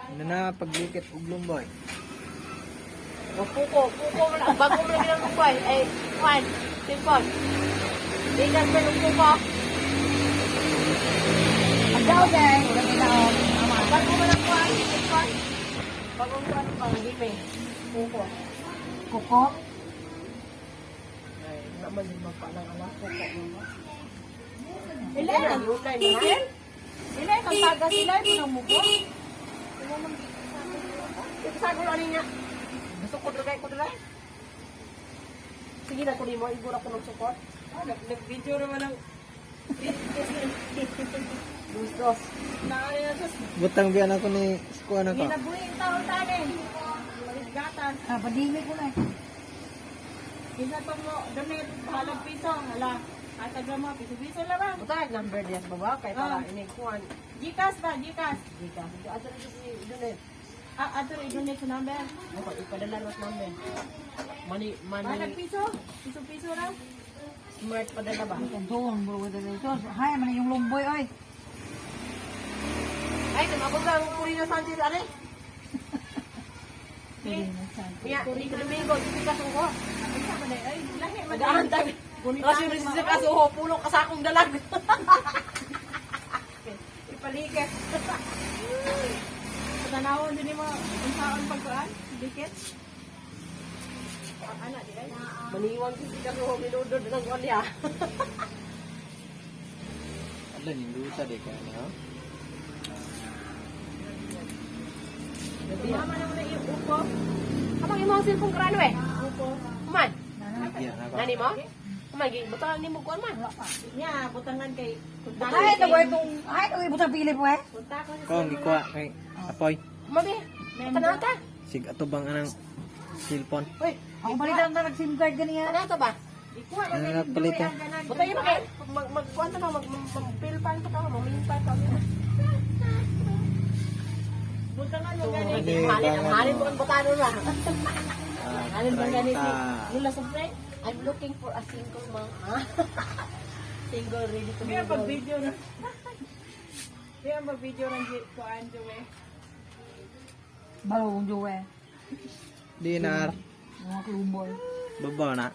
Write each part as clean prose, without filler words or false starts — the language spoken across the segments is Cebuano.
Ano na paglikit og lumboy? O, puko, puko mo lang. Bago mo lang ginang lumpay. Ay, kwan, cellphone. Di ka pa ng puko. Pagdaw day, wala nila oh. Bago mo lang kwan, cellphone. Bago mo ano pang gime. Puko. Kuko. Ay, naman din magpalang alam. Puko mo ba? Ilay, Yukay na. Ilay kang taga sila mo nang muko. Ito sa gulo niya. Gusto ko dragay ko dragay. Sige na ko nimo igura ko ng support. Nag-video naman ang Gustos. Naano na siya. Butang biyan ako ni kuan ako. Ginabuhi ang tao tanin. Maligatan. Ah, badingay ko na. Isa pa mo, donate, bahalag piso. Hala, atag lang mo, piso-piso lang ba? Buta number diya sa baba kay para Ah. ini kuan. Gcash ba, Gcash? Gcash. Ato na si donate. Ah, ato i-donate sa number. Ako ipadala ros number. Money Bahalag money piso, piso-piso lang. Smart padala ba? Doon, bro, dito. Hay, man yung lumboy oy. Ay, tumabog lang ang Corina Sanchez ani. Niya, di ko Domingo, di ka suko. Ay, sa man ay, lahi man. Magaan tag. Kasi yung si kasuho, pulong kasakong dalag. Ipalikit. Sa tanawon din mo, unsaon pagkuan, dikit. Ana di ay. Maniwang si kasuho, minudod ng kuan niya. Ala ning lusa di ka ni ho. Mama naman na yung upo. Amang imong cellphone karano eh. Upo. Kuman. Bigyan ako. Nani mo? Kuman, gi butangan nimo kuan man. Nya, butangan kay Ay, nagoy itong, ay, nagoy butang pili po eh. Punta ko sa Ko ang gikuha kay Apoy. Mami, tanaw ta. Sig ato bang anang cellphone. Uy, Ako palitan na nag-SIM card ganiya. tanaw ta ba? Ikuha Ano na palit ah? Butang mo kay mag magkuan ta mag mag pa ta, mamil pa ta. Butangan mo gani. Ano Halin, ang halin mo ang butano na. Alin ba gani si Ah, Lula sa pre? I'm looking for a single mom. Ah. Single, ready to Biya mingle. pag video na. Biya pag video ng kuan jowe. Balo kong jowe. Dinar. Mga lumboy. Babaw na.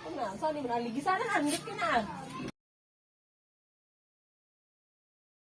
Ano na, saan mo naligi sana, hangit ka na.